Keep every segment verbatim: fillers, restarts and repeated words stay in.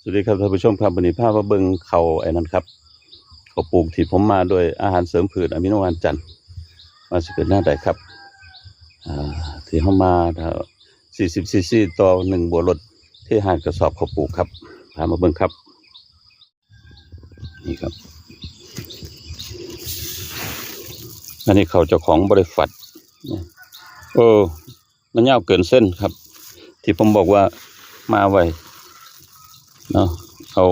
สวัสดีครับท่านผู้ชมครับ วันนี้พามาเบิ่งเขาไอ้นั่นครับ เขาปลูกที่ผมมาด้วยอาหารเสริมพืชอะมิโนอัญจันทร์ ว่าสิเป็นแนวใดครับ อ่า ที่เขามา สี่สิบ ซีซี ต่อหนึ่งบัวรด ที่ห้ากระสอบเขาปลูกครับ พามาเบิ่งครับ นี่ครับ อันนี้เขาเจ้าของบ่ได้ฝัด เออ มันยาวเกินเส้นครับ ที่ผมบอกว่ามาไวเนาะ เอา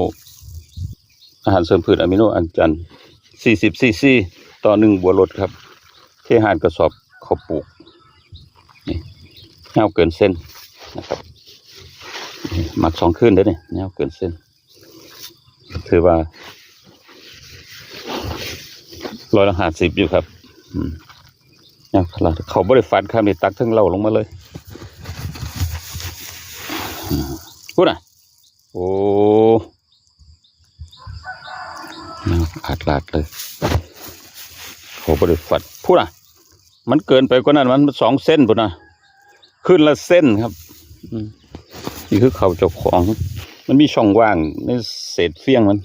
อาหารเสริมพืชอะมิโนอัญจันทร์ สี่สิบ ซีซี ต่อหนึ่งบัวรดครับ ที่ห้ากระสอบเขาปลูก นี่ ยาวเกินเส้นนะครับ นี่ หมากสองคืนเด้อนี่ ยาวเกินเส้น ถือว่า ร้อยละห้าสิบอยู่ครับ อืม เนี่ย เขาบ่ได้ฝัดครับ นี่ตักเทิงเหล้าลงมาเลย อืม พูดน่ะ โอ้ เนี่ย ขาดลาดเลย เขาบ่ได้ฝัด พูดน่ะ มันเกินไปกว่านั้น มันสองเส้นพูดน่ะ ขึ้นละเส้นครับ อืม นี่คือเขาเจ้าของ มันมีช่องว่างในเศษเฟี้ยงมัน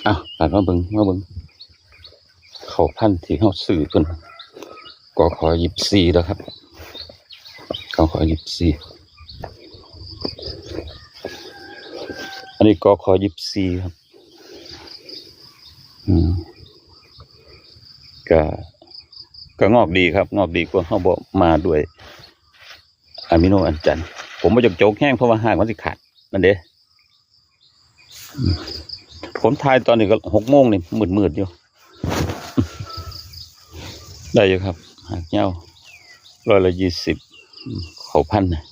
อ้าว ตัดมาเบิ่ง มาเบิ่ง เขาพันธุ์ที่เขาซื้อเพิ่น กข ยี่สิบสี่ แล้วครับ กข ยี่สิบสี่ อันนี้ กข ยี่สิบสี่ ครับ อืม ก็ ก็งอกดีครับ งอกดีกว่าเขาบ่มาด้วย อะมิโนอัญจันทร์ ผมบ่อยากโจกแฮง เพราะว่าฮากมันสิขาด นั่นเด้ ผมถ่ายตอนนี้ก็หกโมงนี่ มืดๆอยู่ ได้อยู่ครับ ฮากยาว ร้อยละยี่สิบ อืม เขาพันธุ์นะ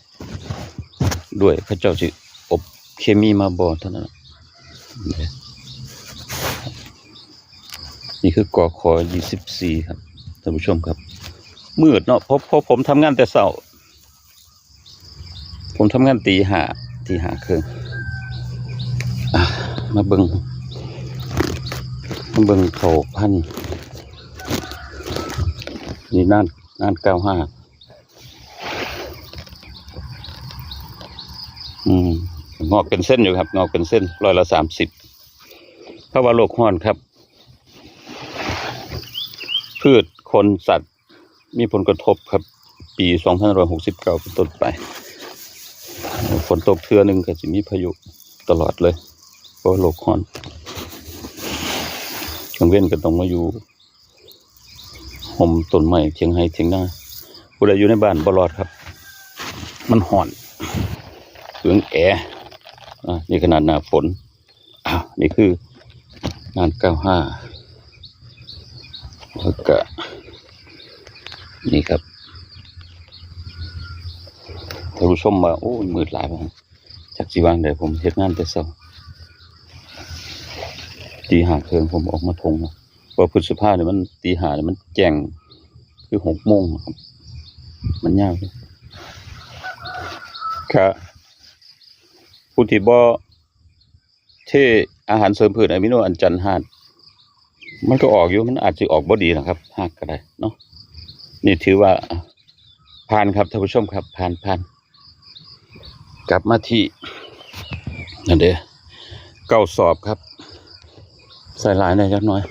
ด้วย เขาเจ้าสิอบเคมีมาบ่เท่านั้น นี่คือกข ยี่สิบสี่ ครับ ท่านผู้ชมครับ มืดเนาะ เพราะ เพราะผมทำงานแต่เช้า ผมทำงานตีห้า ตีห้าครึ่ง อ่ะ มาเบิ่ง มาเบิ่งเขาพันธุ์ นี่น่าน น่าน เก้าห้า อืม งอกเป็นเส้นอยู่ครับ งอกเป็นเส้น ร้อยละสามสิบ เพราะว่าโลกร้อนครับ พืชคนสัตว์มีผลกระทบครับ ปีสองพันห้าร้อยหกสิบเก้าเป็นต้นไป ฝนตกเทื่อหนึ่งก็สิมีพายุตลอดเลย เพราะว่าโลกร้อน กลางเว้นก็ต้องมาอยู่ ห่มต้นไม้เถียงไร่เถียงนา ผู้ใดอยู่ในบ้านบ่รอดครับ มันร้อน เปลืองแอร์ อ่ะ นี่ขนาดหน้าฝน อ้าว นี่คือน่าน เก้าห้า แล้วก็ นี่ครับ ท่านผู้ชมว่า โอ้ย มืดหลายว่ะ จักสิวางใด ผมเฮ็ดงานแต่เช้า ตีห้าครึ่งผมออกมาทงแล้ว เพราะพฤษภาเนี่ยมันตีห้าเนี่ยมันแจ้ง คือหกโมงครับ มันยาวเลย ครับ ผู้ที่บ่เทอาหารเสริมพืชอะมิโนอัญจันทร์ฮาด มันก็ออกอยู่ มันอาจจะออกบ่ดีนะครับ ฮากก็ได้เนาะ นี่ถือว่า ผ่านครับท่านผู้ชมครับ ผ่าน ผ่าน กลับมาที่ นั่นเด้ เก้าสอบครับ ใส่หลายแหน่จักหน่อย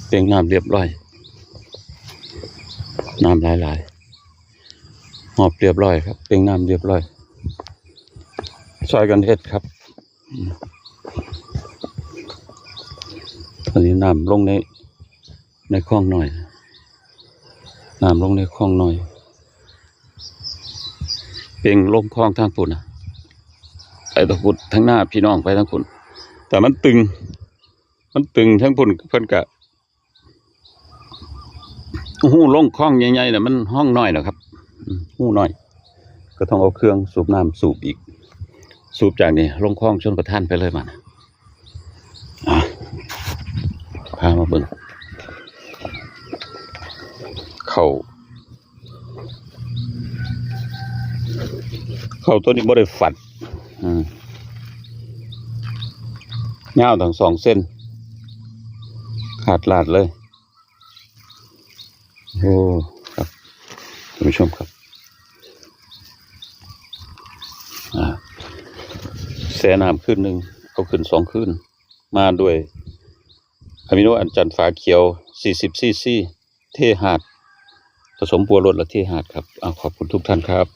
เป่งน้ำเรียบร้อย น้ำหลายๆ หอบเรียบร้อยครับ เป่งน้ำเรียบร้อย ซอยกันเฮ็ดครับ อันนี้น้ำลงใน ในคลองน้อย น้ำลงในคลองน้อย เป่งลงคลองทางพุ้นน่ะ ไปทางพุ้น ทางหน้าพี่น้องไปทางพุ้น แต่มันตึง มันตึงทางพุ้น เพิ่นก็ ฮูลงคลองใหญ่ๆน่ะ มันห้องน้อยนะครับ อืม ฮูน้อย ก็ต้องเอาเครื่องสูบน้ำสูบอีก สูบจากนี่ลงคลองชลประทานไปเลยมัน อ่ะ พามาเบิ่ง เขา เขาตัวนี้บ่ได้ฝัด อืม ยาวทั้งสองเส้น ขาดลาดเลย โอ้ ครับ ท่านผู้ชมครับ แช่น้ำคืนหนึ่ง เอาขึ้นสองคืน มาด้วย อะมิโนอัญชันฝาเขียว สี่สิบ ซีซี เทหาด ผสมปัวรดและเทหาดครับ เอา ขอบคุณทุกท่านครับ